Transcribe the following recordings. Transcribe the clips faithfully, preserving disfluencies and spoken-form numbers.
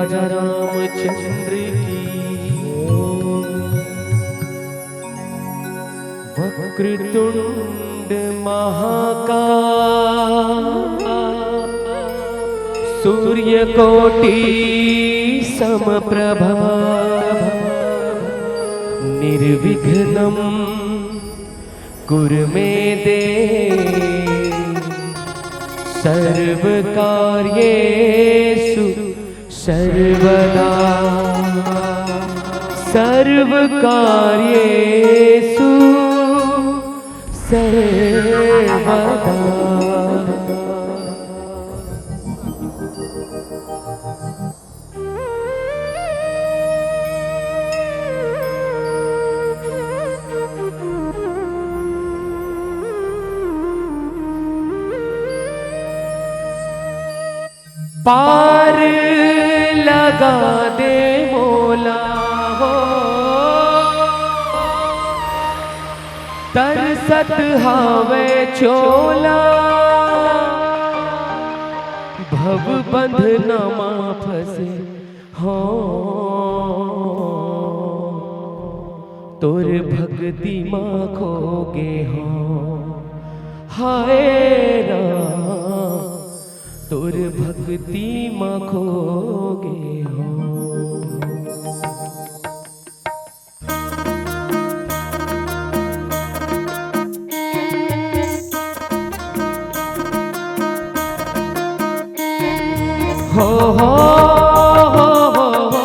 राजा रामचंद्र की। वक्रतुंड महाकाय, सूर्यकोटि समप्रभा, निर्विघ्नं कुरु मे देव, सर्वकार्येषु सर्वदा, सर्वकार्येषु सर्वदा। पार लगा दे मोला हो, तरसत हावय चोला, भव बंधना मा फंसे हो, तोर भक्ति मा खो गे हो। हाय राम, तोर भक्ति मा खो गे हो। हो, हो, हो, हो, हो।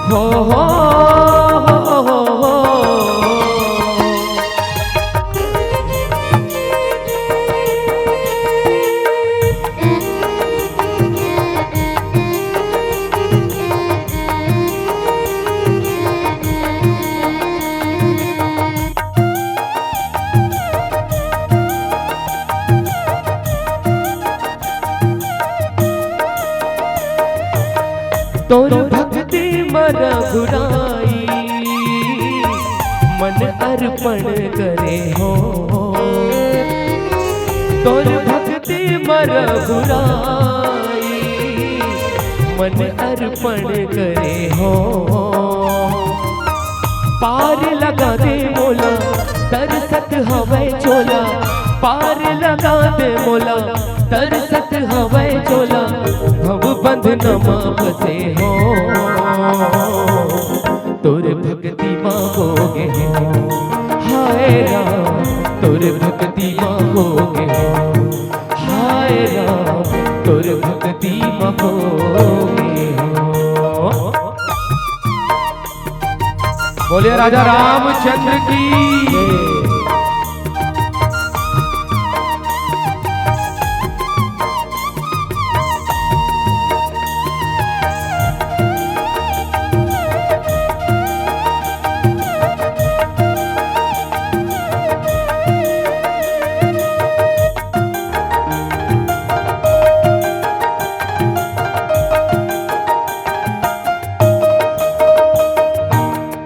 हो, हो, हो, हो, हो। तोर भक्ति म रघुराई, मन अर्पण करे हो। तोर भक्ति म रघुराई, मन अर्पण करे हो। पार लगा दे मोला, तरसत हवय चोला। पार लगा दे मोला, तरसत हवय चोला। भव बंधन म फंसे हो, तोर भक्ति म खो गे हो। हाय राम, तोर भक्ति म खो गे हो। हाय राम, तोर भक्ति म खो गे हो। बोलिए राजा रामचंद्र की।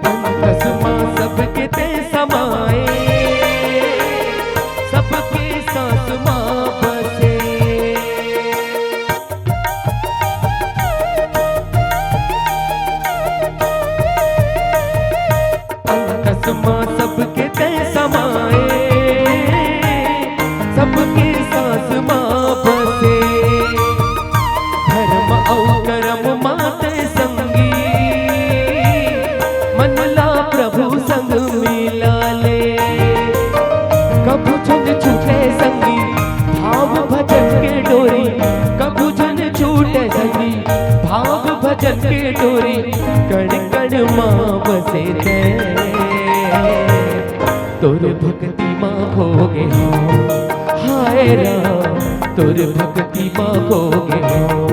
अंतस मा सबके ते समाए, सबके सांस मा बसे। अंतस मा सबके ते समाए, सबके सांस मा बसे। धर्म अउ करम मा ते संगी, मन ला प्रभु संग मिला ले। कभू झन छूटे संगी, भाव भजन के डोरी। कभू झन छूटे संगी, भाव भजन के डोरी। कण कण मा बसे ते, तोर भक्ति मा खो गे हो। हाय राम, तोर भक्ति मा खो गे हो।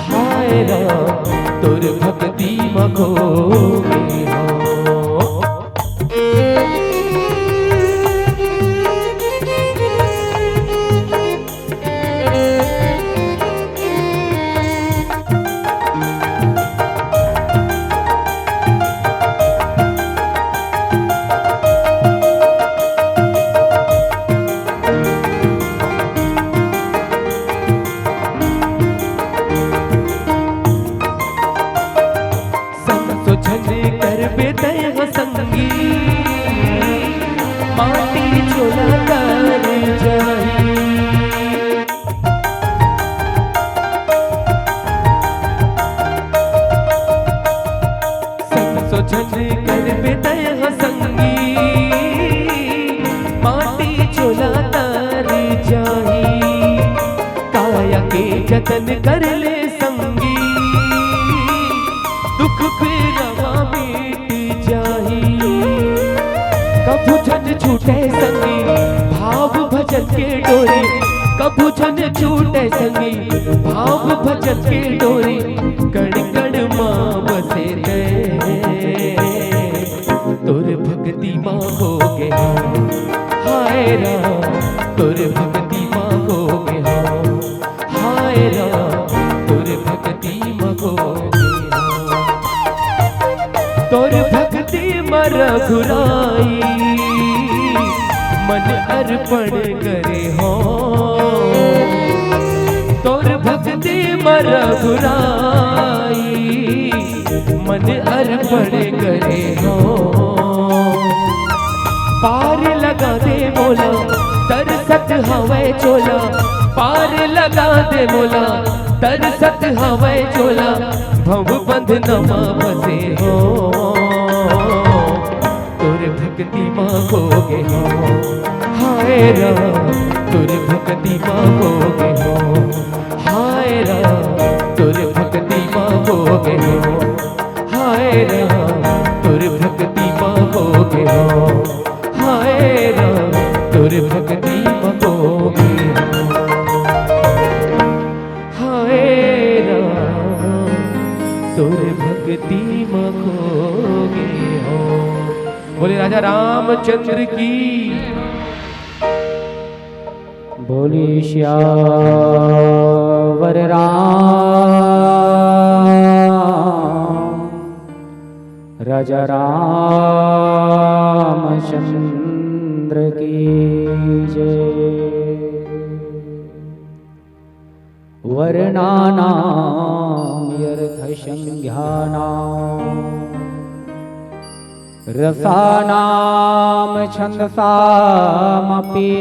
हाय राम, तोर भक्ति म खो गे हो। संगी, माटी चोला तर जाही। संसो झन करबे तैं ह संगी, माटी चोला तर जाही। काया के जतन कर ले संगी, दुख बेरवा मिट जाही। कभू झन छूटे संगी, भाव भजन के डोरी। कभू झन छूटे संगी, भाव भजन के डोरी। कण कण मा बसे तैं, तोर भक्ति मा खो गे हँव। हाय राम, तोर भक्ति मा खो गे हँव। हाय राम, तोर भक्ति मा खो गे हँव। तोर भक्ति मा रघुराई, मन अर्पण करे हँव। तोर भक्ति मा रघुराई, मन अर्पण करे हँव। पार लगा दे मोला, तरसत हवय चोला। पार लगा दे मोला, तरसत हवय चोला। भव बंधन मा फंसे हँव, तोर भक्ति मा खो गे हँव। हाय राम, तोर भक्ति मा खो गे हँव। हाय राम, तोर भक्ति मा खो गे हँव। हाय राम, तोर भक्ति मा खो गे हँव। हाय राम, तोर भक्ति मा खो गे हँव। हाय राम, तोर भक्ति मा खो गे हँव। बोले राजा रामचंद्र की। बोले सियावर राम राजा रामचंद्र की जय। वर्णानां यर्थसंज्ञानां रसानां छंदसामपि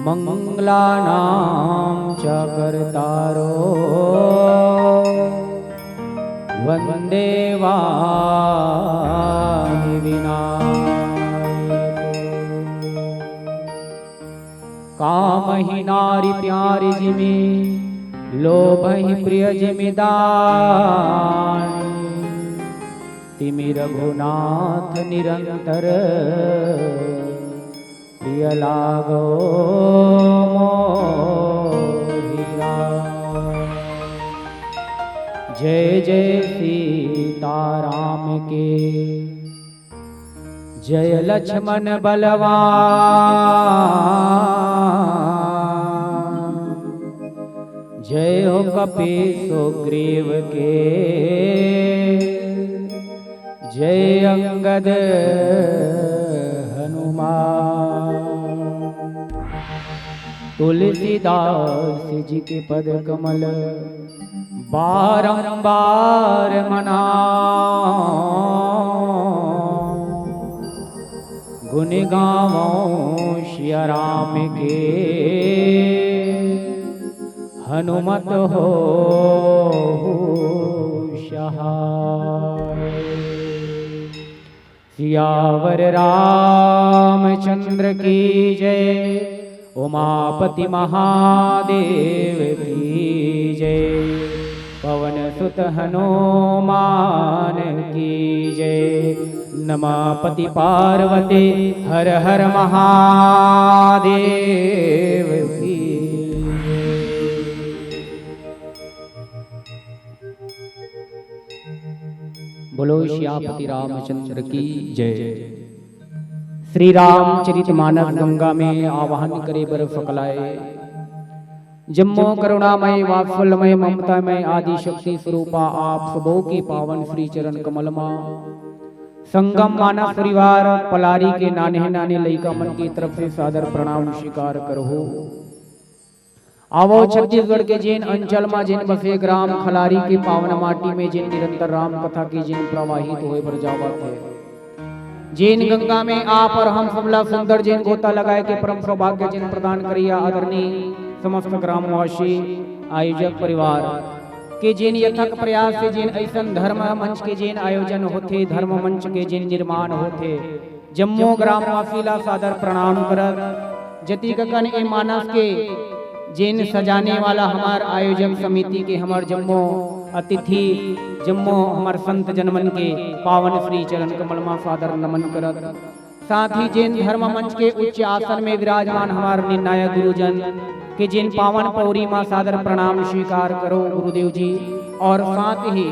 मंगलानां च कर्तारो वंदे वादिविनायको। कामहि नारि प्यारि जिमि, लोभहि प्रिय जिमि दानि। तिमि रघुनाथ निरंतर, प्रिय लागो मोहि राम। जय जय सीताराम के, जय लक्ष्मण बलवान, जय हो कपि सुग्रीव के, जय अंगद हनुमान। तुलसीदास जी के पद कमल बारंबार मनाओ, गुण गावो सिया राम के, हनुमत हो सहाय। सियावर रामचंद्र की जय, उमापति महादेव की जय, पवन सुत हनुमान की जय, नमः पति पार्वती हर हर महादेव की जय। बोलो सियापति रामचंद्र की जय। श्री रामचरित मानस गंगा में आवाहन करे बर सकलाए। जम्मो करुणामय, वात्सल्यमय, ममतामय आदि शक्ति स्वरूपा आप सबो के पावन श्री चरण कमल मा संगम मानस परिवार पलारी के नान्हे नान्हे लइका मन के तरफ से सादर प्रणाम स्वीकार करहु। आवो छत्तीसगढ़ के जेन अंचल मा जेन बसे ग्राम खलारी के पावन माटी में जेन निरंतर राम कथा के जेन प्रवाहित होए बर जावत हे, जेन गंगा में आप और हम सबला सुंदर जेन गोता लगाए के परम सौभाग्य जेन प्रदान करिया आदरणीय समस्त ग्रामवासी आयोजक परिवार के जेन यथक प्रयास से जेन ऐसन धर्म मंच के जेन आयोजन होथे, धर्म मंच के जेन निर्माण होथे, जम्मो ग्रामवासी ला सादर प्रणाम करत, जतिक अकन ए मानस के जेन सजाने वाला हमर आयोजक समिति के हमर जम्मो अतिथि, जम्मो हमर संत जनमन के पावन श्री चरण कमल मा सादर नमन करत, साथ ही जेन धर्म मंच के उच्च आसन में विराजमान हमर निर्णायक गुरुजन के जेन पावन पौरी मा सादर प्रणाम स्वीकार करो गुरुदेव जी। और साथ ही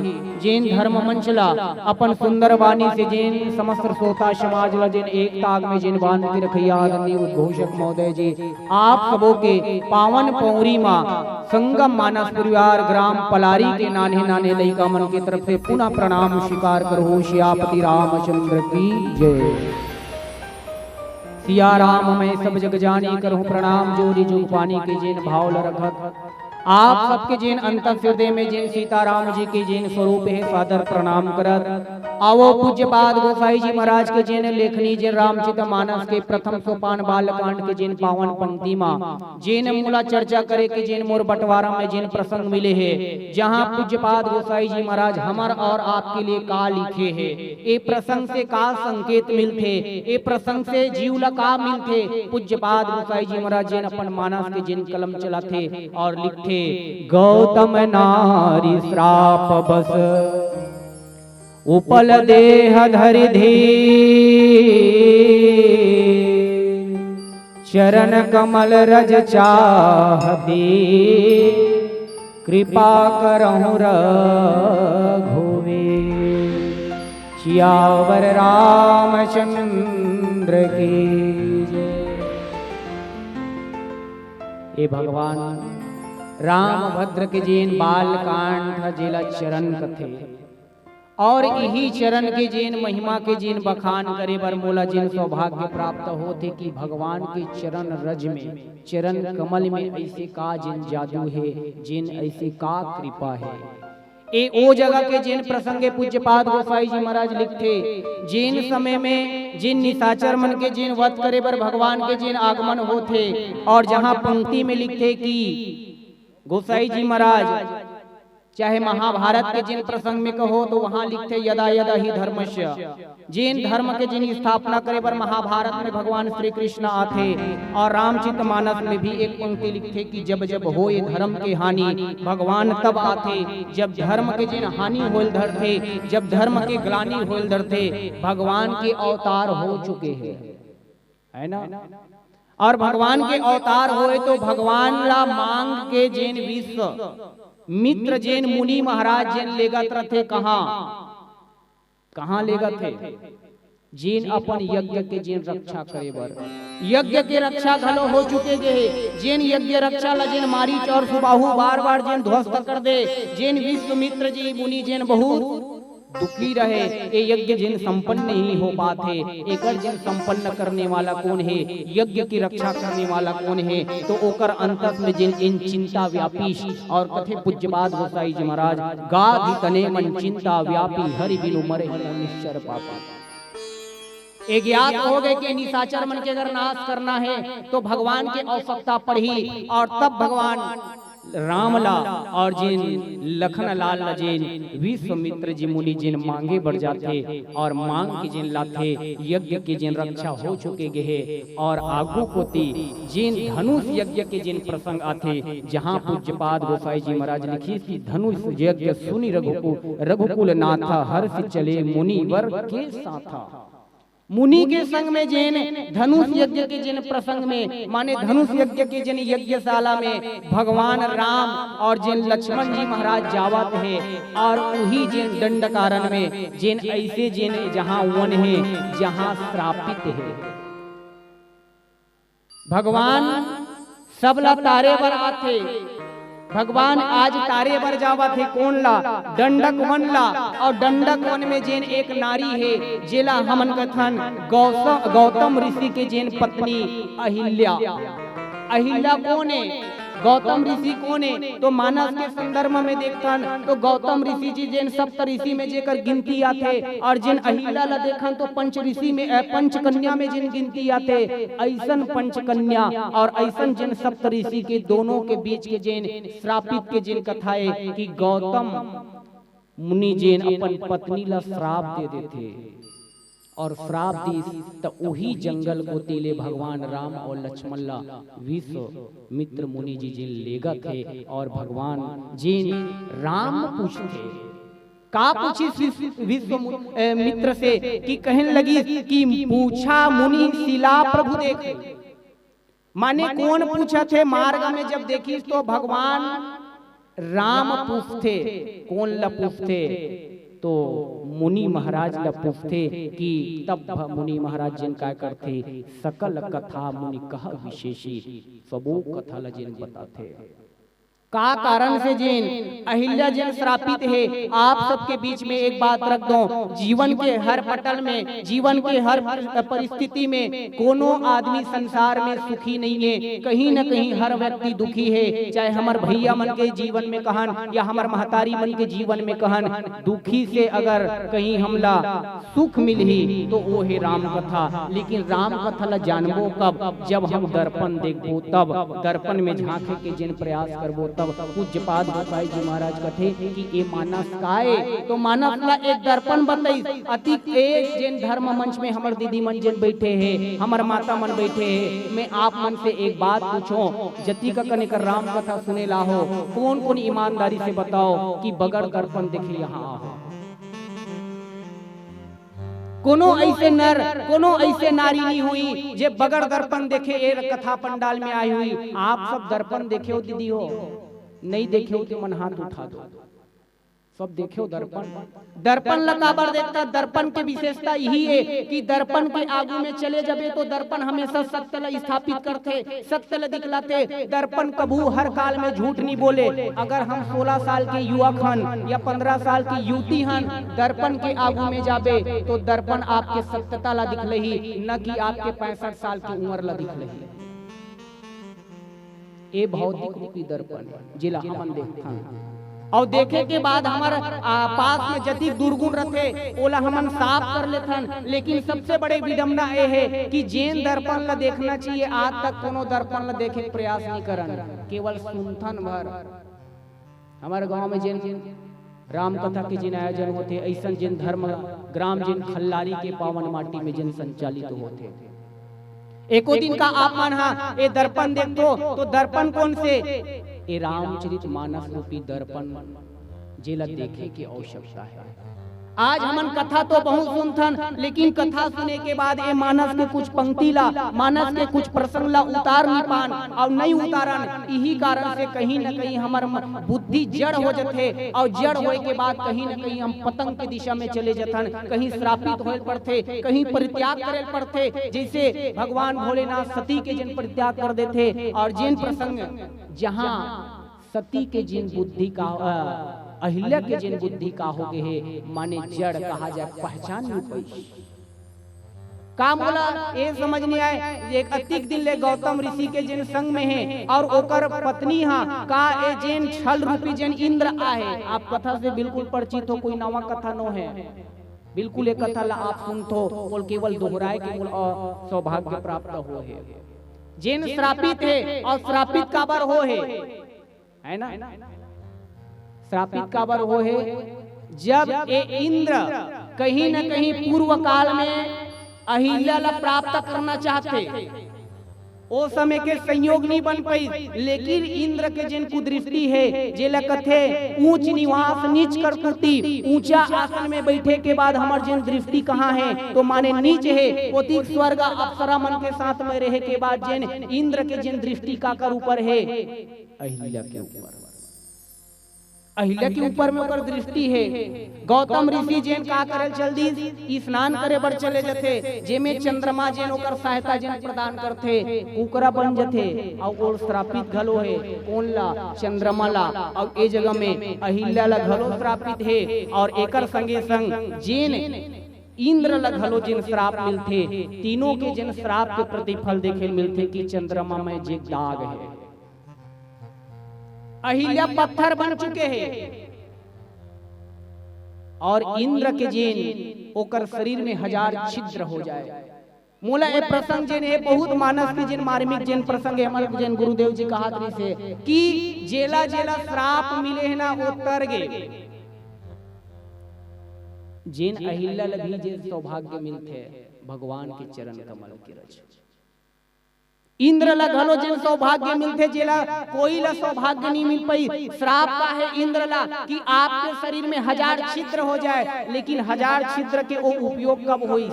जेन धर्म मंच ला अपन सुंदर वाणी से जेन समस्त श्रोता समाज ला जेन एक ताग में जेन बांध के रखैया आदरणीय उद्घोषक महोदय जी, आप सबो के पावन पौरी मा संगम मानस परिवार ग्राम पलारी के नान्हे नान्हे लइका मन के तरफ से पुनः प्रणाम स्वीकार करो। सियापति रामचंद्र की जय। सिया राम मैं सब जग जानी, करहूँ प्रणाम जोरी जुग पानी के जेन भाव ल रखत, आप सबके जेन अंत हृदय में जेन सीताराम जी के जेन स्वरूप हे, सादर प्रणाम करत। आवो पूज्यपाद गोसाई जी महाराज के जेन लेखनी, जेन रामचित मानस के प्रथम सोपान बालकांड के जेन पावन पंक्ति मा जेन मोला चर्चा करे के जेन मोर बंटवारा में जेन प्रसंग मिले हे, जहाँ पूज्यपाद गोसाई जी महाराज हमर और आपके लिए का लिखे हे, ए प्रसंग से का संकेत मिलथे, ए प्रसंग से जीव ला का मिलथे। पूज्यपाद गोसाई जी महाराज जेन अपन मानस के जेन कलम चलाथे और लिखथे, गौतम नारी श्राप बस उपल देह धरि धीर, चरण कमल रज चाहती, कृपा करहु रघुवीर। सियावर रामचंद्र की जय। ए भगवान रामभद्र के जेन बालकांड ह, जेला चरण कथे, और इही चरण के जेन महिमा के जेन बखान करे बर मोला जेन सौभाग्य प्राप्त होथे कि भगवान के चरण रज में, चरण कमल में ऐसे का जेन जादू हे, जेन ऐसे का कृपा हे। ए ओ जगह के जेन प्रसंग हे, पूज्यपाद गोसाई जी महाराज लिखथे, जेन समय में जेन निशाचर मन के जेन वध करे बर भगवान के जेन आगमन होथे, और जहाँ पंक्ति में लिखथे कि गोसाई जी महाराज, चाहे महाभारत के जेन प्रसंग में कहो तो वहाँ लिखथे, यदा यदा ही धर्मस्य, जेन धर्म के जेन स्थापना करे बर महाभारत में भगवान श्री कृष्ण आथे, और रामचित मानस में भी एक पंक्ति लिखथे कि जब जब होए धर्म के हानि, भगवान तब आथे। जब धर्म के जेन हानि होल धरथे, जब धर्म के ग्लानि होल धरथे, भगवान के अवतार हो चुके हैं, है ना? और भगवान के अवतार होए तो भगवान ला मांग के जेन विश्व मित्र जेन मुनि महाराज जेन लेगत रथे, कहाँ, कहाँ लेगत हे? जेन अपन यज्ञ के जेन रक्षा करे बर, यज्ञ के रक्षा घलो हो चुके गे हे। जेन यज्ञ रक्षा ला जेन मारीच और सुबाहु बार बार जेन ध्वस्त कर दे, जेन विश्वामित्र जी मुनि जेन बहुत दुखी रहे, ए यज्ञ जेन संपन्न नहीं हो पाथे, एकर जेन संपन्न करने वाला कोन हे, यज्ञ की रक्षा करने वाला कोन हे, तो ओकर अंतस में जेन इन चिंता व्यापीश और कथे पूज्यपाद गोसाई जी महाराज, गाधि तने मन चिंता व्यापी, हरि बिनु मरे न निश्चर पापी। ए ज्ञात हो गए कि निशाचर मन के अगर नाश करना है तो भगवान के आवश्यकता पड़ही, और तब भगवान राम ला और जेन लखन लाल ला जेन विश्वामित्र जी मुनि जेन मांगे बर जाथे और मांग के जेन लाथे, यज्ञ के जेन रक्षा हो चुके गे हे। और आगू कोती जेन धनुष यज्ञ के जेन प्रसंग आथे, जहां पूज्यपाद गोसाई जी महाराज लिखिस कि धनुष यज्ञ सुनि रघुकुल, रघुकुल नाथा हर्ष चले मुनिवर के साथा। मुनि के संग में जेन धनुष यज्ञ के जेन प्रसंग में, माने धनुष यज्ञ के जेन यज्ञशाला में भगवान राम और जेन लक्ष्मण जी महाराज जावत हे, और उही जेन दंडकारण्य में जेन ऐसे जेन जहां वन हे, जहां श्रापित हे। भगवान सबला तारे बर आथे। भगवान आज तारे बर जावत हे कोन ला? दंडक वन ला। और दंडक वन में जेन एक नारी हे, जेला हमन कथन गौस-, गौतम ऋषि के जेन पत्नी अहिल्या। अहिल्या कोन हे? गौतम ऋषि कोन हे? तो मानस के संदर्भ में देखथन तो गौतम ऋषि जी जेन सप्त ऋषि में जेकर गिनती आथे, और जेन अहिल्या ला देखन तो पंच ऋषि में, अ, पंच कन्या में जेन गिनती आथे, अइसन पंच कन्या और अइसन जेन सप्त ऋषि के दोनों के बीच के जेन श्रापित के जेन कथा हे कि गौतम मुनि जेन अपन पत्नी ला श्राप दे देथे और श्राप दिस, त उही जंगल कोति ले भगवान राम और लक्ष्मण ला विश्वामित्र मुनि जी जेन लेगत हे और भगवान जेन राम पूछथे, का पूछिस विश्व, विश्व मु-, ए, मित्र से कि कहन लगिस कि पूछा मुनि शिला प्रभु देख। माने कोन पूछत हे? मार्ग में जब देखिस तो भगवान राम पूछथे। कोन ल पूछथे? तो मुनि महाराज ल पूछथे कि तब भ-, मुनि महाराज जेन काय करथे, सकल कथा मुनि कह विशेषी, सबो कथा ल जेन बताथे। का कारण से जेन अहिल्या जेन श्रापित हे, आप सबके बीच में एक बात रख दो, जीवन के हर पटल में, जीवन के हर परिस्थिति में कोनो आदमी संसार में सुखी नहीं हे। कहीं न कहीं हर व्यक्ति दुखी हे, चाहे हमर भैया मन के जीवन में कहन या हमर महतारी मन के जीवन में कहन, दुखी से अगर कहीं हमला सुख मिलही तो वो हे राम कथा। लेकिन राम कथा ला जानबो कब? जब हम दर्पण देखबो तब। दर्पण में झांके के जेन प्रयास करबो तब। पूज्यपाद गोसाई जी महाराज कथे कि ए मानस काय? तो मानस ला एक दर्पण बताइस। अतिक ए जेन धर्म मंच में हमर दीदी मन जेन बैठे हे, हमर माता मन बैठे हे, मैं आप मन से एक बात पूछो, जतिक कन एकर राम कथा सुने ला हो, कोन कोन ईमानदारी से बताओ कि बगैर दर्पण देखे यहाँ आहो? कोनो ऐसे नर, कोनो ऐसे नारी नहीं हुई जे बगैर दर्पण देखे ए कथा पंडाल में आई हुई। आप सब दर्पण देखे हो दीदी हो? नहीं देखे हो तो मन हाथ उठा दो। सब देखे हो दर्पण? दर्पण ला काबर देखता? दर्पण के विशेषता यही है कि दर्पण के आगू में चले जाबे तो दर्पण हमेशा सत्य ला स्थापित करथे, सत्य ला दिखलाथे। दर्पण कभू हर काल में झूठ नहीं बोले। अगर हम सोलह साल के युवक हन या पन्द्रह साल की युवती हन, दर्पण के आगू में जाबे तो दर्पण आपके सत्यता ला दिखलही, न कि आपके पैंसठ साल की उम्र ला दिखलही। ए भौतिक रूपी दर्पण हे, जेला हमन देखथन। अउ देखे के बाद हमर, आ, पास में जतिक दुर्गुण रथे, ओला हमन साफ कर लेथन। लेकिन सबसे बड़े विडम्बना ए हे कि जेन दर्पण ला देखना चाहिए, आज तक कोनो दर्पण ला देखे के प्रयास नहीं करन, केवल सुनथन भर। हमर गांव में जेन राम कथा के जेन आयोजन होथे, अइसन जेन धर्म ग्राम जेन खल्लारी के पावन माटी में जेन संचालित होथे, एको दिन का आप मन हा ए दर्पण देखथो, तो दर्पण कोन से? ए रामचरित मानस रूपी दर्पण, जेला देखे के आवश्यकता है। आज हमन कथा तो बहुत सुनथन, लेकिन कथा सुने के बाद ए मानस के कुछ पंक्ति ला, मानस के कुछ प्रसंग ला उतार नहीं पान, अउ नहीं उतारन। इही कारण से कहीं न कहीं हमर म-, बुद्धि जड़ हो जथे, अउ जड़ होए के बाद कहीं न कहीं हम पतंग के दिशा में चले जथन। कहीं श्रापित होए पड़थे, कहीं परित्याग करे पड़थे। जैसे भगवान भोलेनाथ सती के जेन परित्याग कर देथे, अउ जेन प्रसंग जहाँ सती के जेन बुद्धि का, अ, अहिल्या के जेन बुद्धि का हो गे हे, माने जड़ कहा जाए, पहचान नहीं पाई। का मोला ए समझ नहीं आए, एक अतिक दिन ले गौतम ऋषि के जेन संग में हे अउ ओकर पत्नी हा, का ए जेन छल रूपी जेन इंद्र आहे, आप कथा से बिल्कुल परिचित हो, कोई नवा कथा नो हे, बिल्कुल ए कथा ला आप सुनथो, मोल केवल दोहराए के मोल, अ, सौभाग्य प्राप्त हो हे। जेन श्रापित हे अउ श्रापित काबर हो हे, है ना? श्रापित काबर हो हे? जब ए इंद्र कहीं न कहीं पूर्व काल में अहिल्या ला प्राप्त करना चाहथे, ओ समय के संयोग नहीं बन पाई, लेकिन इंद्र के जेन कुदृष्टि हे, जेला कथे ऊंच निवास नीच करतूती, ऊंचा आसन में बैठे के बाद हमर जेन दृष्टि कहाँ हे, तो माने नीच हे, ओतिक स्वर्ग अप्सरा मन के साथ में रहे के बाद जेन इंद्र के जेन दृष्टि काकर ऊपर हे, अहिल्या के ऊपर। अहिल्या के ऊपर में ओकर दृष्टि हे। गौतम ऋषि जेन का करे चल दिस, स्नान करे बर चले जथे, जेमे चंद्रमा जेन ओकर सहायता जेन प्रदान करथे, कुकरा बन जथे, अउ ओल श्रापित घलो हे। कोन ला? चंद्रमा ला। अउ ए जगह में अहिल्या ला घलो श्रापित हे, अउ एकर संगे संग जेन इंद्र ला घलो जेन श्राप मिलथे, तीनों के जेन श्राप के प्रतिफल देखे मिलथे कि चंद्रमा में जे दाग हे। अहिल्या पत्थर बन चुके हे और इंद्र के जेन ओकर शरीर में हजार छिद्र हो जाए। मोला ए प्रसंग जेन हे बहुत मानस के जेन मार्मिक जेन प्रसंग हे, हमर जेन गुरुदेव जी कहात रहिस हे कि जेला जेला श्राप मिले हे ना, वो तर गे। जेन अहिल्या ल भी जेन सौभाग्य मिलथे, भगवान के चरण कमल के रज। इंद्र ल घलो जेन सौभाग्य मिलथे, जेला कोई ल सौभाग्य नहीं मिल पाई। श्राप का हे इंद्र ला कि आपके शरीर में हजार छिद्र हो जाए, लेकिन हजार छिद्र के वो उपयोग कब होई?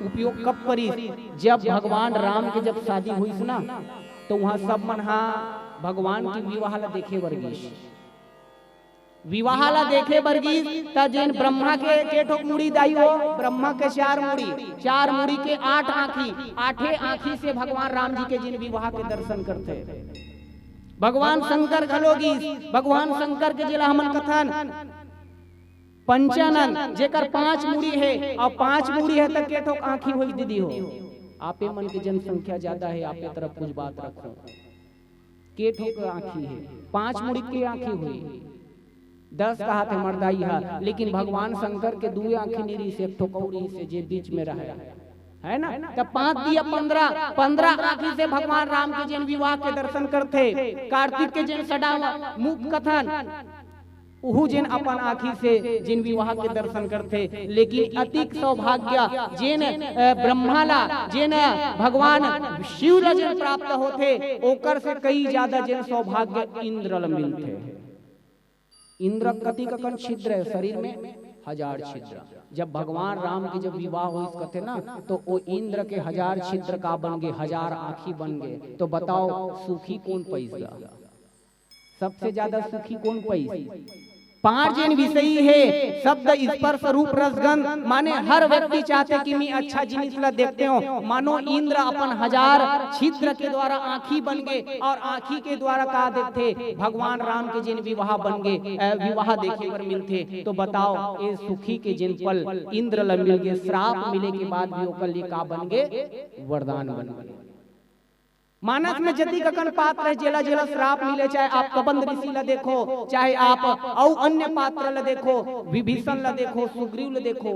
उपयोग कब करिस? जब भगवान राम के जब शादी होइस ना, तो वहां सब मन हा भगवान के विवाह ला देखे बर गिस। विवाह ला देखे बर गिस, त जेन ब्रह्मा के के ठोक मुड़ी दाई हो, ब्रह्मा के चार मुड़ी, चार मुड़ी के आठ आँखी, आठे आँखी से भगवान राम जी के जेन विवाह के दर्शन करथे। भगवान शंकर घलो गिस, भगवान शंकर के जेला हमन कथन पंचानन, जेकर पांच मुड़ी हे, अउ पांच मुड़ी हे त के ठोक आँखी होई दीदी हो? आपे मन के जनसंख्या ज्यादा हे, आपे तरफ कुछ बात रखो। के ठोक आँखी हे? पांच मुड़ी के आँखी होई, दस कहाथे मर्दाई हा, लेकिन भगवान शंकर के दुए आँखी नहीं रहिस, एक ठोक अउ रहिस हे जे बीच में रहे, है ना? त पांच दिया पंद्रह, पंद्रह आँखी से भगवान राम के जेन विवाह के दर्शन करथे, कार्तिक के जेन सडा मुख कथन, उहू जेन अपन आँखी से जेन विवाह के दर्शन करथे, लेकिन अतिक सौभाग्य जेन, अ, ब्रह्मा ला, जेन भगवान शिव ला जेन प्राप्त होथे, ओकर से कई ज्यादा जेन सौभाग्य इंद्र ला मिलथे। इंद्र कतिक अकन छिद्र हे शरीर में? हजार छिद्र। जब भगवान राम के जब विवाह होइस कथे ना, तो ओ इंद्र के हजार छिद्र का बन गे, हजार आँखी बन गे। तो बताओ, सुखी कोन पइस गा? सबसे ज्यादा सुखी कोन पइस? पांच जेन विषयी हे, शब्द, स्पर्श, रूप, रस, गंध, माने हर व्यक्ति चाहथे कि मैं अच्छा जिनिस ला देखते हो। मानो इंद्र अपन हजार छिद्र के द्वारा आँखी बन गे और आँखी के द्वारा का देखथे? भगवान राम के जेन विवाह बन गे, अ, विवाह देखे बर मिलथे। तो बताओ, ए सुखी के जेन पल इंद्र ला मिल गे, श्राप मिले के बाद भी ओकर लिए का बन गे? वरदान बन गे। मानस में जतिक अकन पात्र हे, जेला जेला श्राप मिले, चाहे आप कबंध ऋषि ला देखो, चाहे आप अउ अन्य पात्र ला देखो, विभीषण ला देखो, सुग्रीव ला देखो,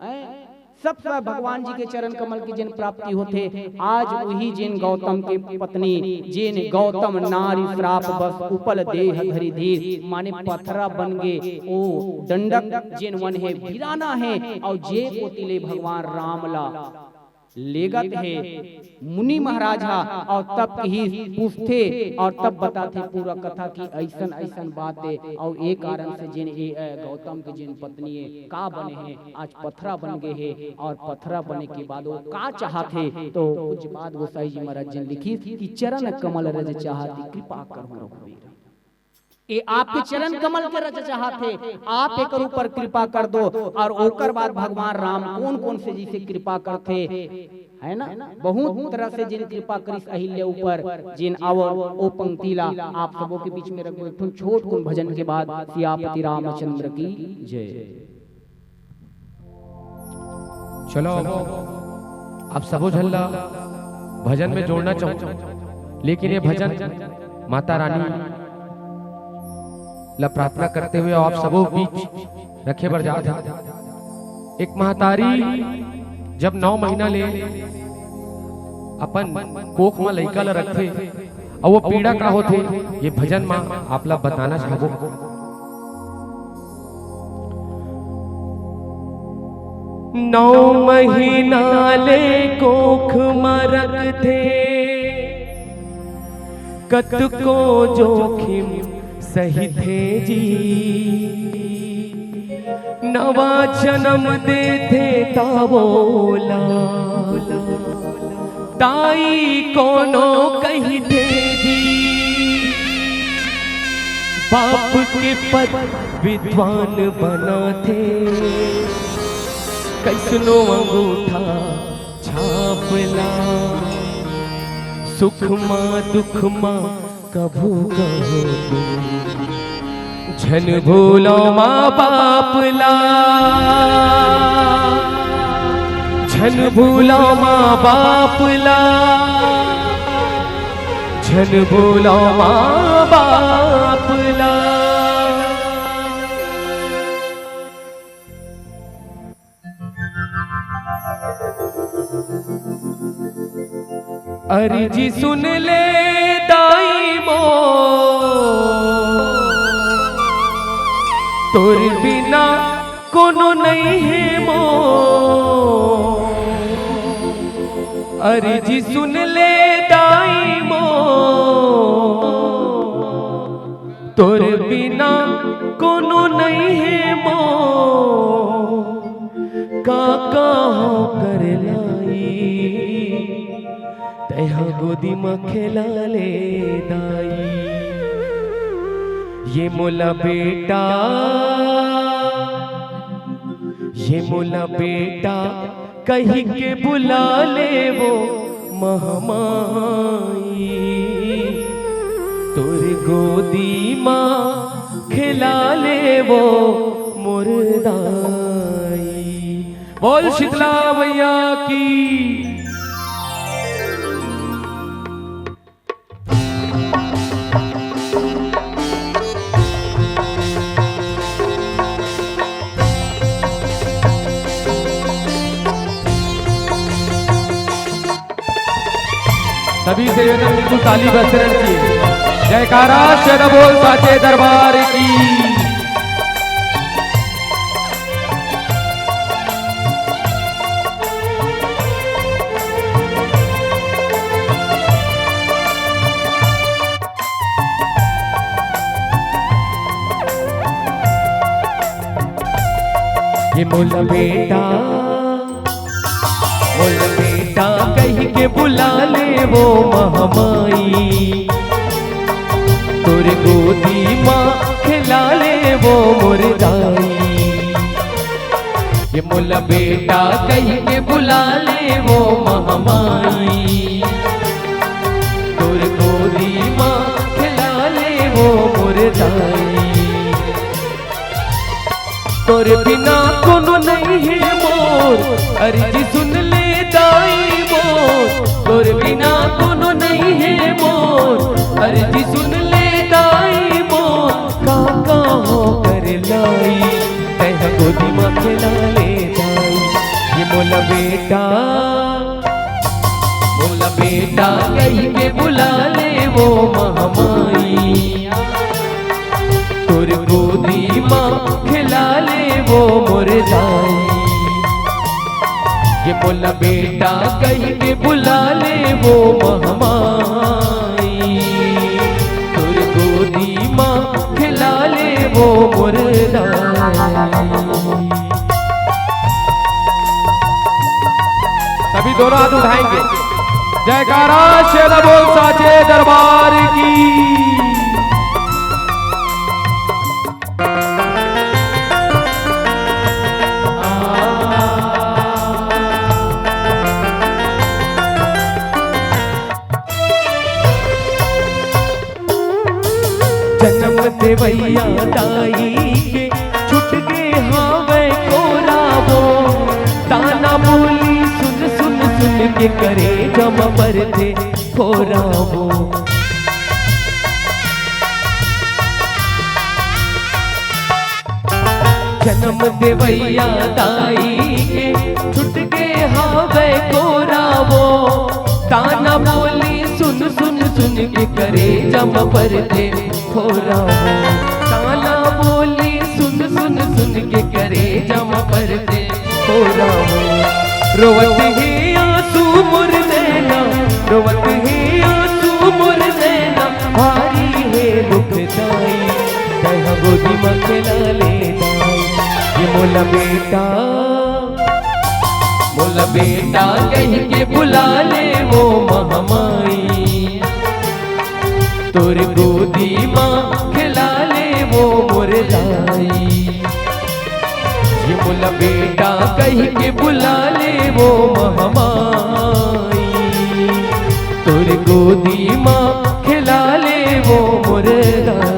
हैं? सब सब भगवान जी के चरण कमल की जेन प्राप्ति होथे। आज उही जेन गौतम के पत्नी, जेन गौतम नारी श्राप बस उपल देह धरि धीर, माने पथरा बन गे, ओ डंडक जेन वन हे, भिराना हे, अउ जे कोति ले भगवान राम ला लेगत हे मुनि महाराज हा, अउ तब कहिस, पूछथे अउ तब बताथे पूरा कथा कि अइसन अइसन बात हे, अउ ए कारण से जेन ए, अ, गौतम के जेन पत्नी हे, का बने हे, आज पथरा बन गे हे, अउ पथरा बने के बाद वो का चाहथे, तो कुछ बाद गोसाई जी महाराज जी लिखिस कि चरण कमल रज चाहती कृपा करहु रघुवीर। ए आपके चरण कमल के रज चाहत हे, आप एकर ऊपर कृपा कर दो। अउ ओकर बाद भगवान राम कोन कोन से जइसे कृपा करथे, है ना, बहुत तरह से जेन कृपा करिस अहिल्या ऊपर, जेन आवो ओ पंक्ति ला आप सबो के बीच में रखबो। एक ठन छोट कुन भजन के बाद सियापति रामचंद्र की जय। चलो, आप सबो झन ला भजन में जोड़ना चाहूँ, लेकिन ये भजन माता रानी ला प्रार्थना करते हुए आप सबो बीच रखे बर जात हे। एक महतारी जब नौ महीना ले अपन कोख म लइका ला रखथे, अउ वो पीड़ा का होथे, ये भजन म आप ला बताना चाहबो। नौ महीना ले कोख म रखथे, कतको जोखिम सहिथे जी। नवा जनम देथे त वोला दाई कोनो कहिथे जी। बाप के पद विद्वान बनाथे, कइसनो अंगूठा छाप ला। सुख मा दुख मा कभू कहो तुम, झन भूलो माँ बाप ला, झन भूलो माँ बाप ला, झन भूलो माँ बाप अरे जी सुन ले दाई मोर, तोर बिना कोनो नइ हे मोर। अरे जी सुन ले दाई मोर, तोर बिना कोनो नइ हे मोर। का कहो कर लाई, तैहा गोदी म खेला ले दाई। ये मोला बेटा, ये मोला बेटा कहि के बुला ले वो महमाई, तोर गोदी म खेला ले वो मोर दाई। बोल शीतला मैया की। सभी से निवेदन, बिल्कुल ताली बजते रहना चाहिए। जयकारा, सदा बोल साचे दरबार की। ये मोला बेटा, मोला बेटा कहि के बुला ले वो महमाई, तोर गोदी म खेला ले वो मोर दाई। ये मोला बेटा कहि के बुला ले वो महमाई, तोर गोदी म खेला ले वो मोर दाई। तोर बिना कोनो नइ हे मोर, अरे जी सुन ले दाई मोर। तोर बिना कोनो नइ हे मोर, अरे जी सुन ले दाई मोर। का कहो कर लाई, तैहा गोदी म खेला ले दाई। ये मोला बेटा, मोला बेटा कहि के बुला ले वो महमाई, तोर गोदी म खेला ले वो मोर दाई। ये मोला बेटा कहि के बुला ले वो महमाई, तोर गोदी म खेला ले वो मोर दाई। सभी दोनों हाथ उठाएंगे। जयकारा, सदा बोल साचे दरबार की। जनम देवइया दाई के छूट गे हावय कोरा वो, ताना बोली सुन सुन सुन के करेजा म परथे फोरा वो। जनम देवइया दाई के छूट गे हावय कोरा वो, ताना बोली सुन सुन सुन के करेजा म परथे फोरा वो। ताना बोली सुन सुन सुन के करेजा म परथे फोरा वो। रोवत हे आंसू मोर नैना, रोवत हे आंसू मोर नैना, भारी हे दुख दाई, तैहा गोदी म खेला ले दाई। ये मोला बेटा, मोला बेटा कहि के बुला ले वो महमाई, तोर गोदी म खेला ले वो मोर दाई। ये मोला बेटा कहि के बुला ले वो महमाई, तोर गोदी म खेला ले वो मोर दाई।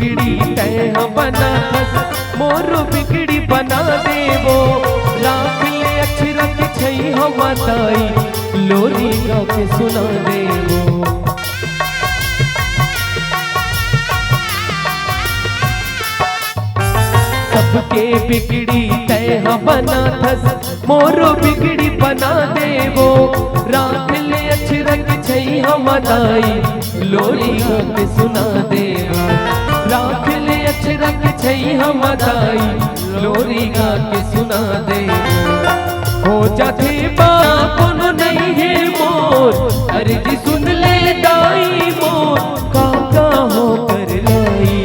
बिगड़ी तैं ह बनाथस, मोरो बिगड़ी बना देबो। राख ले अछरक छई ह माताई, लोरी गा के सुना देबो। सबके बिगड़ी तैं ह बनाथस, मोरो बिगड़ी बना देबो। राख ले अछरक छई ह माताई, लोरी गा के सुना देबो। राख ले अछरक छई ह माताई, लोरी गा के सुना देबो। हो जाथे बा कोनो नइ हे मोर, अर्जी सुन ले दाई मोर, का का हो कर लाई,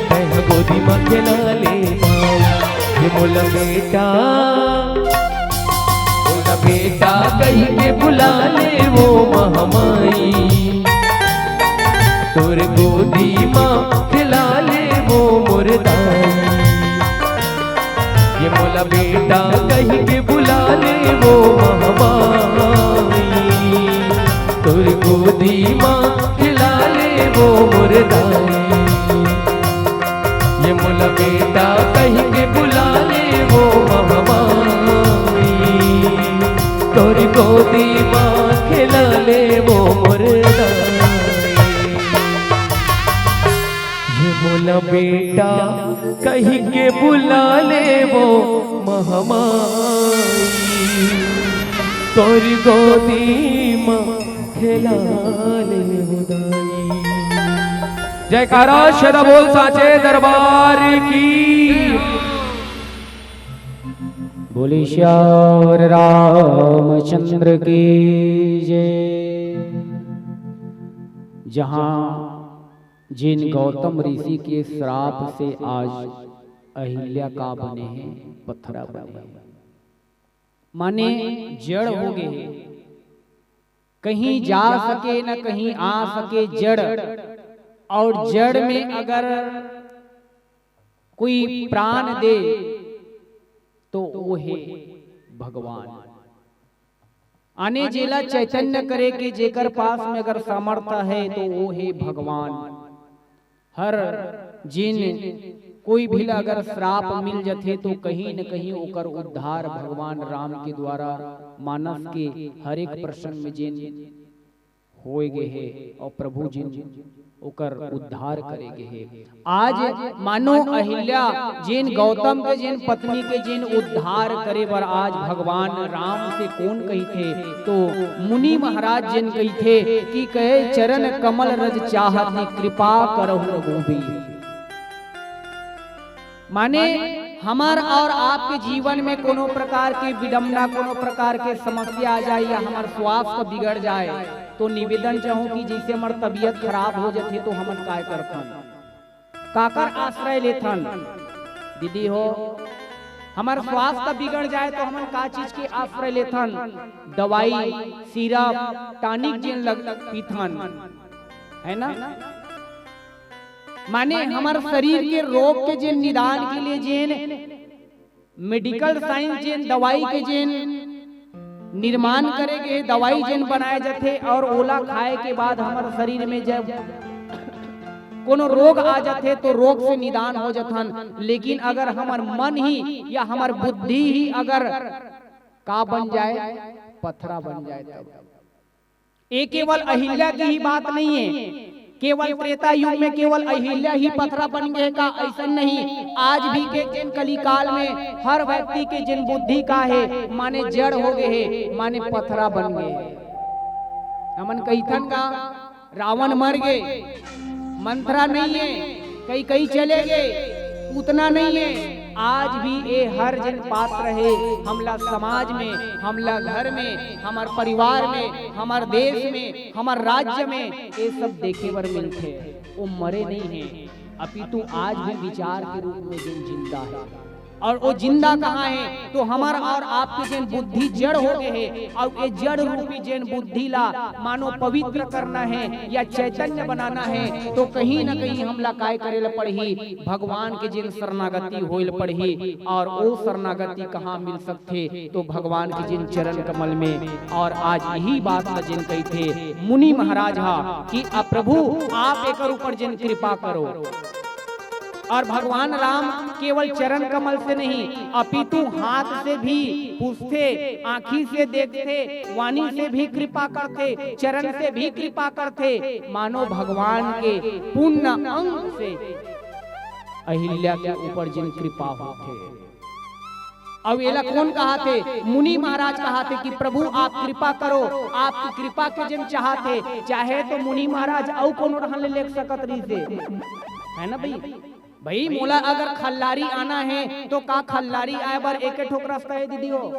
तैं ह गोदी म खेला ले माई। ये मोला बेटा, मोला बेटा कहि के बुला ले वो महमाई, तोर गोदी म खेला ले वो मोर दाई। ये मोला बेटा कहि के बुला ले वो महमाई, तोर गोदी म खेला ले वो मोर दाई। ये मोला बेटा कहि के बुला ले वो महमाई, तोर गोदी म खेला ले वो मोर दाई। ये मोला बेटा कहि के बुला ले वो महमाई, तोर गोदी म खेला ले वो दाई। जयकारा सदा बोल साचे दरबार की। बोले सियावर रामचंद्र की जय। जहाँ जिन गौतम ऋषि के श्राप से आज अहिल्या का बने हे, पथरा बने हे, माने जड़ हो गए हे, कहीं जा सके न कहीं आ सके जड़, और जड़ में अगर कोई प्राण दे तो वो हे भगवान। आने जेला चैतन्य करे के जेकर पास में अगर सामर्थ्य है तो वो हे भगवान। हर जिन कोई भी ला अगर श्राप मिल जथे तो कहीं न कहीं ओकर उद्धार भगवान राम के द्वारा मानस के हर एक प्रसंग में जिन होए गे हे और प्रभु जिन ओकर उद्धार करे गे हे। आज मानो अहिल्या जिन गौतम के जिन पत्नी के जिन उद्धार करे बर आज भगवान राम से कोन कहिथे तो मुनि महाराज जिन कहिथे कि कहे चरण कमल रज चाहत कृपा करहु रघुबीर। माने हमर और आपके जीवन में कोनो प्रकार के विडम्बना, कोनो प्रकार के समस्या आ जाए या हमर स्वास्थ्य बिगड़ जाए, तो निवेदन चाहूं कि जैसे हमर तबीयत खराब हो जाथे, तो हमन काय करथन, काकर आश्रय लेथन? दीदी हो, हमर स्वास्थ्य बिगड़ जाए, तो हमन का चीज के आश्रय लेथन? दवाई, सिरप, टॉनिक जिन लग, पीथन, है ना? माने हमर शरीर के रोग के जेन निदान के लिए जेन मेडिकल साइंस जेन दवाई के जेन निर्माण करे गे, दवाई जेन बनाए जाथे और ओला खाए के बाद हमर शरीर में जब कोनो रोग आ जाथे तो रोग से निदान हो जाथन। लेकिन अगर हमर मन ही या हमर बुद्धि ही अगर का बन जाए, पथरा बन जाए, तब ये केवल अहिल्या की ही बात नहीं है, केवल त्रेता युग में केवल अहिल्या ही पथरा बन गए का? ऐसा नहीं। आज भी के जिन कलिकाल में हर व्यक्ति के जिन बुद्धि का है, माने जड़ हो गए है, माने पथरा बन गए। हमन कहिथन का रावण मर गए, मंथरा नहीं है, कई कई चले गए, उतना नहीं है। आज भी ये हर जिन पात्र है, हमला समाज में, हमला घर में, हमर परिवार में, हमर देश में, हमर राज्य में ये सब देखे बर मिलथे। वो मरे नहीं है, अपितु आज भी विचार के रूप में जिन जिंदा है। और वो जिंदा कहाँ है? तो हमर और आपके जेन बुद्धि जड़ हो गए है, और ये जड़ रूपी जेन बुद्धि ला मानो पवित्र करना है या चैतन्य बनाना है, तो कहीं ना कहीं हमला काय करे ला पड़ही, भगवान के जेन शरणागति होए ला पड़ही। और वो शरणागति कहाँ मिल सकथे? तो भगवान के जेन चरण कमल में। और आज यही बात ला जेन कहिथे मुनि महाराज हा कि "आ प्रभु, आप एकर ऊपर जेन कृपा करो।" और भगवान राम केवल चरण कमल से नहीं, अपितु हाथ से भी पूछथे, आँखी से देखथे, वाणी से भी कृपा करथे, चरण से भी कृपा करथे, मानो भगवान के पुण्य अंग से अहिल्या के ऊपर जिन कृपा होथे। अउ एला कोन कहाथे? मुनि महाराज कहाथे कि प्रभु आप कृपा करो, आपकी कृपा के जिन चाहथे, चाहे तो मुनि महाराज अउ कोनो रहन ले लेख सकत रहिसे, है ना भाई? भाई, मोला अगर खल्लारी आना है, तो का खल्लारी आए बर एके ठोक रास्ता है दीदी हो?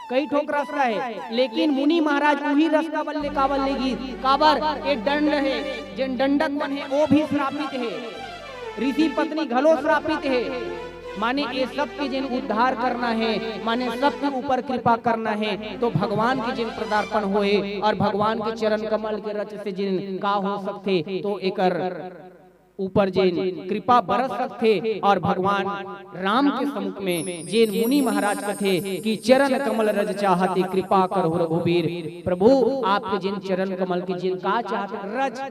कई ठोक रास्ता है, लेकिन मुनि महाराज उही रास्ता बल ले काबर ले गिस? काबर? ए दंड है, जेन दंडक मन है, वो भी श्रापित है, ऋषि पत्नी घलो श्रापित है। माने ये सब के जेन उद्धार करना है, माने सबके ऊपर कृपा करना है, तो भगवान के जेन पदार्पण होए और भगवान के चरण कमल के रज से जेन का हो सकथे, तो एकर ऊपर जेन कृपा बरस सकथे। और भगवान राम के सम्मुख में जेन मुनि महाराज कथे कि चरण कमल रज चाहत कृपा करहु रघुबीर, प्रभु आपके जेन चरण कमल के जेन का चाहत रज,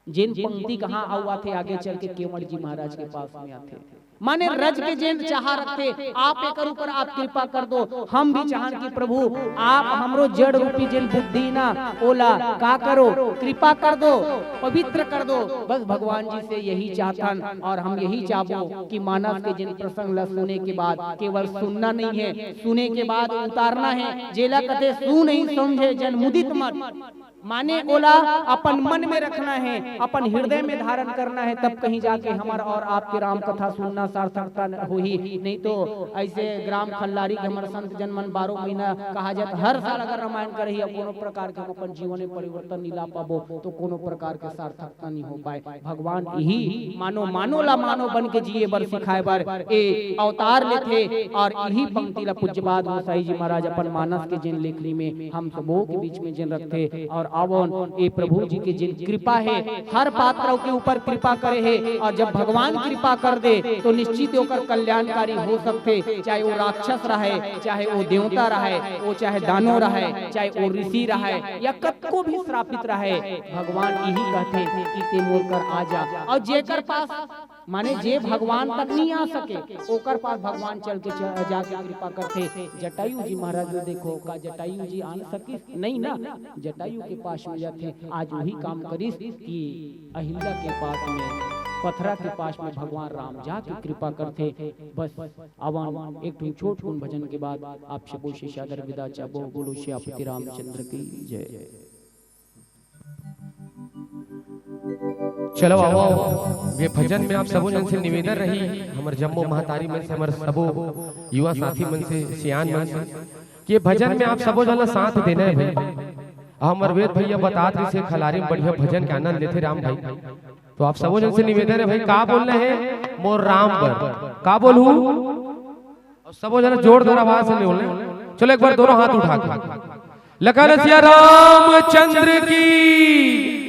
जेन पंक्ति कहाँ अउ आथे, आगे चल के केवड़ जी महाराज के पास में आथे। माने रज के जेन चाह रखथे, आप एकर ऊपर आप कृपा कर दो। हम भी चाहन कि प्रभु आप हमरो जड़ रूपी जेन बुद्धि ना, ओला का करो, कृपा कर दो, पवित्र कर दो। बस भगवान जी से यही चाहथन और हम यही चाहबो कि मानस के जेन प्रसंग ला सुने के बाद केवल सुनना नहीं है, सुने के बाद उतारना है। जेला कथे सु नहीं समझे जन मुदित मत, माने ओला अपन मन में रखना है, अपन हृदय में धारण करना है, तब कहीं जाके हमर और आपके राम कथा सुनना सार्थकता न-, होही। नहीं तो ऐसे ग्राम खल्लारी के हमर संत जन मन बारह महीना कहा जात, हर साल अगर रामायण करही, अब कोनो प्रकार के हम अपन जीवन में परिवर्तन नहीं ला पाबो, तो कोनो प्रकार के सार्थकता नहीं हो पाए। भगवान इही मानो, मानो ला मानो बन के जिए बर सिखाए बर ए अवतार लेथे। और इही पंक्ति ला पूज्य पाद गोसाई जी महाराज अपन मानस के जेन लेखनी में हम सबो के बीच में जेन रखथे। और आवोन ए प्रभु जी के जेन कृपा है, हर पात्र के ऊपर कृपा करे है। और जब भगवान कृपा कर दे तो निश्चित ओकर कल्याणकारी हो सकथे, चाहे वो राक्षस रहे, चाहे वो देवता रहे, वो चाहे दानव रहे, चाहे वो ऋषि रहे, या कतको भी श्रापित रहे, भगवान इही कहथे कि ते मोर कर आ जा। और जेकर पास, माने जे भगवान तक नहीं आ सके, ओकर पास भगवान चल के च-, जाके कृपा करथे। जटायु जी महाराज ला देखो, का जटायु जी आ न सकिस? नहीं ना, जटायु के पास में जाथे। आज वही काम करिस कि अहिल्या के पास में, पथरा के पास में भगवान राम जाके कृपा करथे। बस आवन एक ठो छोट कुन भजन के बाद आप सबो से सादर विदा चाहबो। बोलो सियापति रामचंद्र की जय। चलो आओ, आओ। ये भजन में आप सबो जन से निवेदन रही, हमर जम्मो महतारी मन से, हमर सबो युवा साथी मन से, सियान मन से, कि ये भजन में आप सबो जन ला साथ देना है भाई। हमर वेद भैया बतात रहिसे खलारी में बढ़िया भजन के आनंद लेथे राम भाई। तो आप सबो जन से निवेदन है भाई, का बोलना है? मोर राम बर। का बोलहू? और सबो जन जोरदार आवाज से बोलना। चलो एक बार दोनों हाथ उठा के। लखन सिया रामचंद्र की।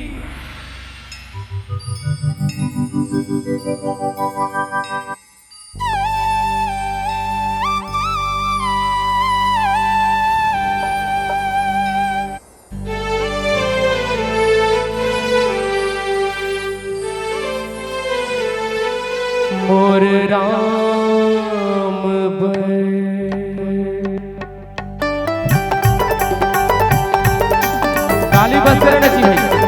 मोर राम बर। ताली बजते रहना चाहिए भाई।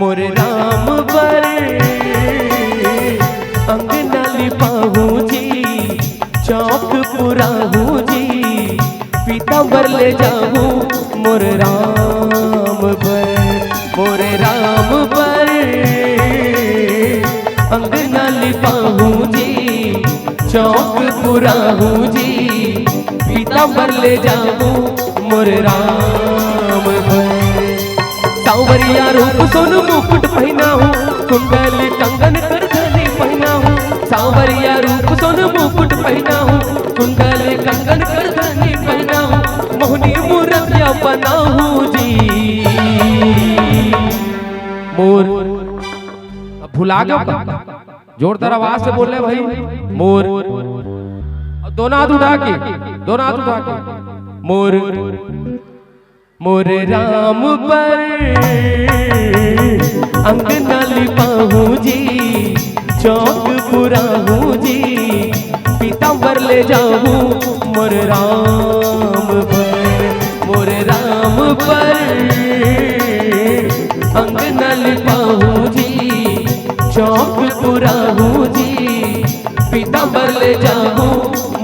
मोर राम बर अंगना लिपाहूँ जी, चौक पुराहूँ जी, पीताम्बर ले जाहूँ मोर राम बर, मोर राम बर अंगना लिपाहूँ जी, चौक पुराहूँ जी, पीताम्बर ले जाहूँ मोर राम बर। सांवरिया रूप सोन मुकुट पहिनाहूँ, कुंडल कंगन करधनी पहिनाहूँ। सांवरिया रूप सोन मुकुट पहिनाहूँ, बुला के का? जोरदार आवाज से बोल रहे भाई। मोर, और दोनों हाथ उठा के, दोनों हाथ उठा के। मोर, मोर राम बर अंगना लिपाहूँ जी, चौक पुराहूँ जी, पीताम्बर ले जाहूँ मोर राम बर, मोर राम बर अंगना लिपाहूँ जी, चौक पुराहूँ जी, पीताम्बर ले जाहूँ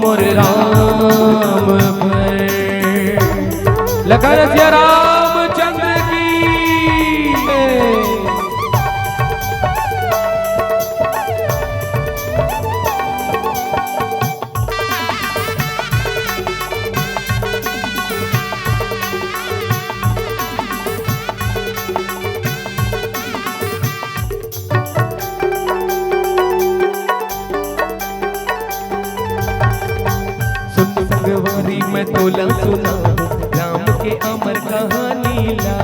मोर राम बर। लखन सिया रामचंद्र की। सुन संगवारी मैं तोला सुनाहूँ राम के अमर कहानी ला।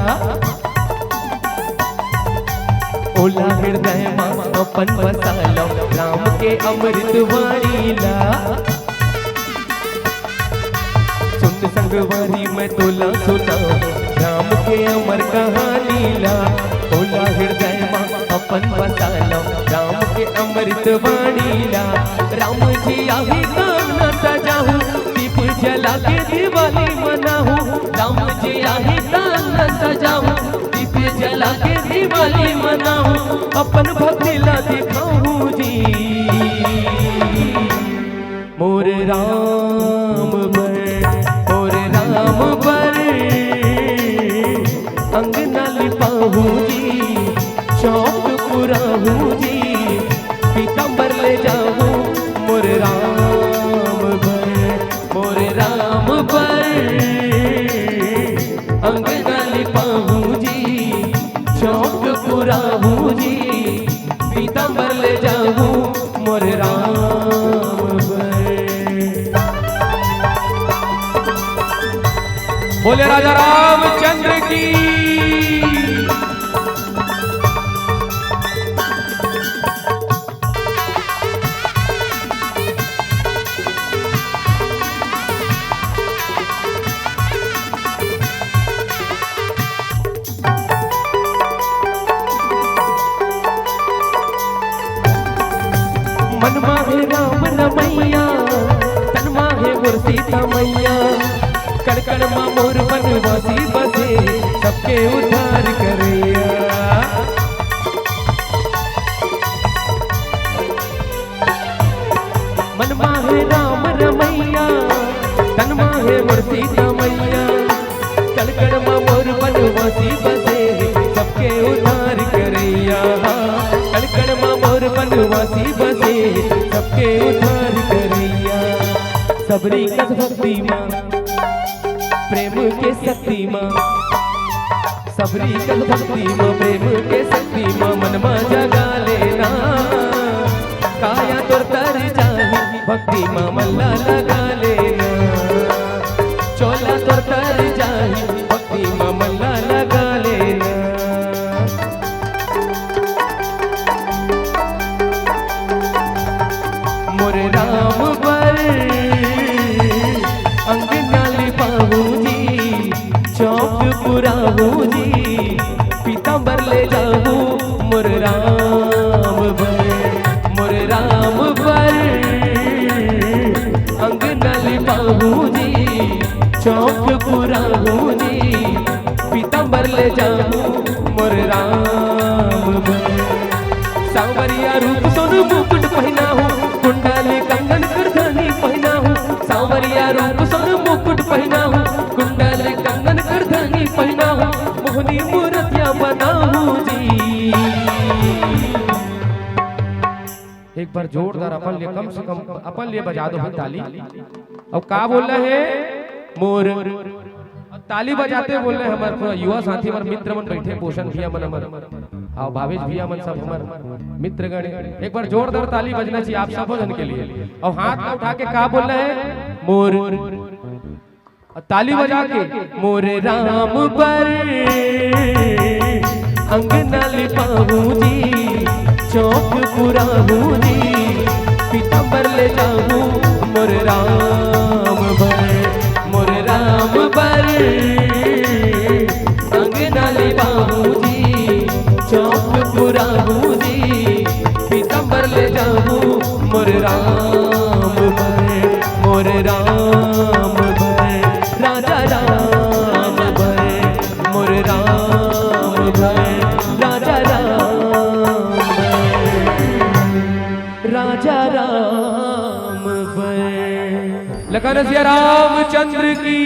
ओला हृदय मा अपन बसा लो राम के अमृत वाणी ला। सुन संगवारी मैं तोला सुनाहूँ राम के अमर कहानी ला। ओला हृदय मा अपन बसा लो राम के अमृत वाणी ला। राम जी आही त अंगना सजाहूँ, दीप जला के दिवाली मनाहूँ। राम जी आही त अंगना सजाहूँ, दीप जला के दिवाली मनाहूँ। अपन भक्ति ला दिखाहूँ जी। मोर राम बर, मोर राम बर अंगना लिपाहूँ जी, चौक पुराहूँ जी, पीताम्बर ले जाहूँ मोर राम बर, मोर राम बर अंगना लिपाहूँ जी, चौक पुराहूँ जी, पीताम्बर ले जाहूँ मोर राम बर। बोले राजा रामचंद्र की। मन मा हे राम रमैया, तन मा हे मोर सीता मैया, कण कण मा मोर बनवासी बसे, सबके उद्धार करैया। मन मा हे राम रमैया, तन मा हे मोर सीता मैया, कण कण मा मोर बनवासी बसे, सबके उद्धार करैया। कण कण मा मोर बनवासी बसे, सबके उद्धार करैया। सबरी कस भक्ति मा, प्रेम के शक्ति मा, सबरी कस भक्ति मा, प्रेम के शक्ति मा, मन मा जगा लेना। काया तोर तर जाही, भक्ति मा मन ला लगा लेना। चोला तोर तर जाही, भक्ति मा मन ला लगा लेना। मोर राम बर अंगना लिपाहूँ जी, चौक पुराहूँ जी, पीताम्बर ले जाहूँ मोर राम बर, मोर राम बर अंगना लिपाहूँ जी, चौक पुराहूँ जी, पीताम्बर ले जाहूँ मोर राम बर। सांवरिया रूप सोन मुकुट पहिनाहूँ, कुंडल कंगन करधनी पहिनाहूँ। सांवरिया रूप सोन मुकुट पहिनाहूँ, कुंडल कंगन करधनी पहिनाहूँ, मोहनी मूरतिया बनाहूँ जी। एक बार जोरदार अपन लिए, कम से कम अपन लिए बजा दो भाई ताली। अब का बोल रहे हैं? मोर। अब ताली बजाते बोल रहे हैं हमारे पूरा युवा साथी, हमारे मित्र मन बैठे, पोषण भैया मन, हमारे, हाँ, भावेश भैया मन, सब हमारे मित्रगण। एक बार जोरदार ताली बजना चाहिए आप सब जन के लिए। और हाथ को उठा के का बोल रहे हैं? मोर। ताली बजा के, मोरे राम बर अंगना लिपाहूँ जी, शौक पुराहूँ जी, पीताम्बर ले जाहूँ मोर राम बर, मोर राम बर। अंगना ले बाहूँ जी, शौक पुराहूँ जी, पीताम्बर ले जाहूँ मोर राम बर, मोर राम बर, राजा राम बर, मोर राम बर, राजा राम बर, राजा राम बर। लखन सिया रामचंद्र की।